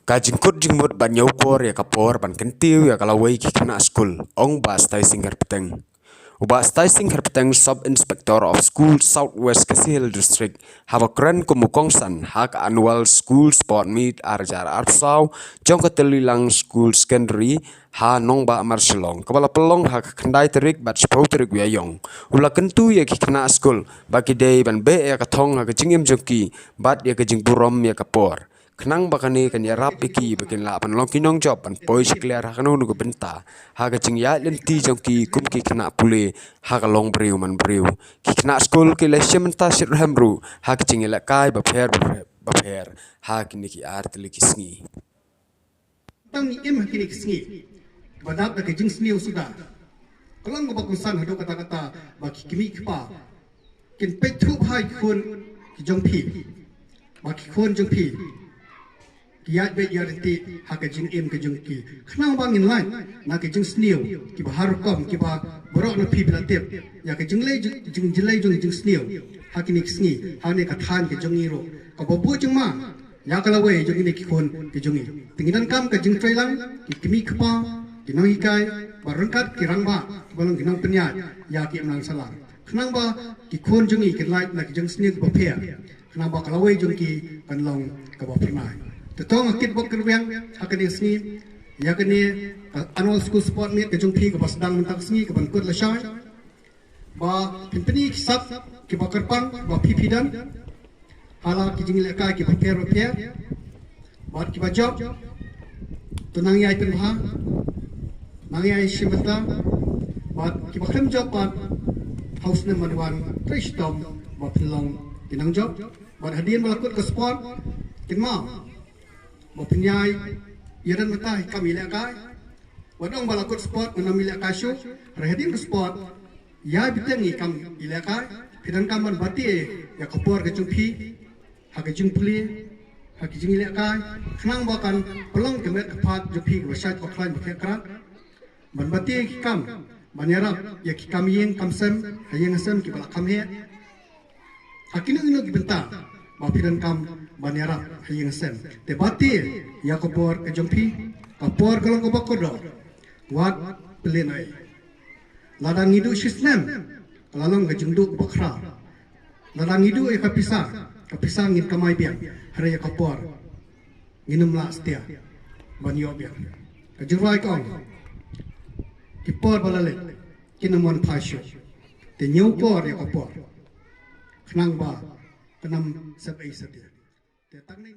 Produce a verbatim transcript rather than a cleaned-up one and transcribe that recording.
Ka jingkut jingmut ban ïoh kor ïa ka por ban kyntiew ïa ka lawei ki khynnah skul, ong Bah Stai Singh Kharpteng. U Bah Stai Singh Kharpteng, Sub Inspector of School South West Khasi Hills District, haba kren kum u kongsan ha ka Annual School Sport Meet ar hajar arphew saw jong ka Tyllilang School Secondary ha Nongbah Marshillong, kaba la pynlong ha ka khyndai tarik bad shiphew tarik u Ïaïong. U la kyntu ïa ki khynnah skul ba ki dei ban beh ïa ka thong ha ka jingim jong ki bad ïa ka jingburom ïa ka por, khnang ba kane kan ïarap ïa ki ba kin lah ban long ki nongjop ban poi shakliar ha kano kano ka bynta ha ka jingïaid lynti jong ki kum ki khynnah pule ha ka longbriew manbriew. Ki khynnah skul ki la shim bynta shitrhem ruh ha ka jingïalehkai bapher bapher ha kine ki ar tylli ki sngi. Tang ngi im ha kine ki sngi ba dap da ka jingsniew suda, ka long kaba kongsan haduh katta katta ba ki kmie ki kpa kin peit thuh bha ïa ki khun ki jong phi, ba ki khun jong phi ki ïaid beit ïaid ryntih ha ka jingim ka jong ki, khnang ba ngin lait na ka jingsniew kiba har rukom kiba baroh na phi phi la tip ïa ka jinglei jing, jingjlei jong ka jingsniew ha kine ki sngi ha kane ka thaiñ ka jong ngi ruh kaba buh jingma ïa ka lawei jong kine ki khun ki jong ngi. Te ngi donkam ka jingtrei lang ki kmie ki kpa, ki nonghikai, ba ryngkat ki rangbah kiba long ki nongpynïaid ïa ki imlang sahlang, khnang ba ki khun jong ngi kin lait na ki jingsniew kiba pher, khnang ba ka lawei jong ki kan long kaba pynai. Te to nga kit bok kyrwiang ha kane ka sngi ïa kane ka Annual School Sport Meet ka jong phi kaba sdang mynta ka sngi kaban kut lashai, ba phin pyni ki sap kiba kyrpang ba phi phi don ha la ki jingïalehkai kiba pher bapher bad kiba jop. To nang ïai pynbha, nang ïai shim bynta, bad kiba khlem jop pat ha u snem ban wan, trei shitom ba phin long ki nongjop. Bad hadien ba la kut ka sport, kynmaw ba phin ïai ïadon bynta ïa ki kam ïalehkai. Wat ong ba la kut sport ngam ïalehkai shuh, hynrei hadien ka sport ïai bteng ïa ki kam ïalehkai. Phi donkam ban bati ïa ka por ka jong phi ha ka jingpule, ha ka jingïalehkai, khnang ba kan pynlong ka met ka phad jong phi kaba shait ba khlaiñ ba khreh krat. Ban bati ïa ki kam ban ïarap ïa ki kam ïing kam sem ha ïing ha sem kiba la kham heh ha kino kino ki bynta ba phi donkam ban ïarap ha ïing ha sem. Te bati ïa ka por ka jong phi, ka por ka long kaba kordor. Wat pynlehnohei. Lada ngi duh shisnem, ka la long ka jingduh kaba khraw. Lada ngi duh ïa ka pisa, ka pisa ngin kamai biang, hynrei ïa ka por ngin ym lah satia ban ïoh biang. Ka jingrwai ka ong, ki por ba la leit kin ym wan phai shuh. Te ñiew kor ïa ka por, khnang ba kan ym sep ei satia. Te tang ne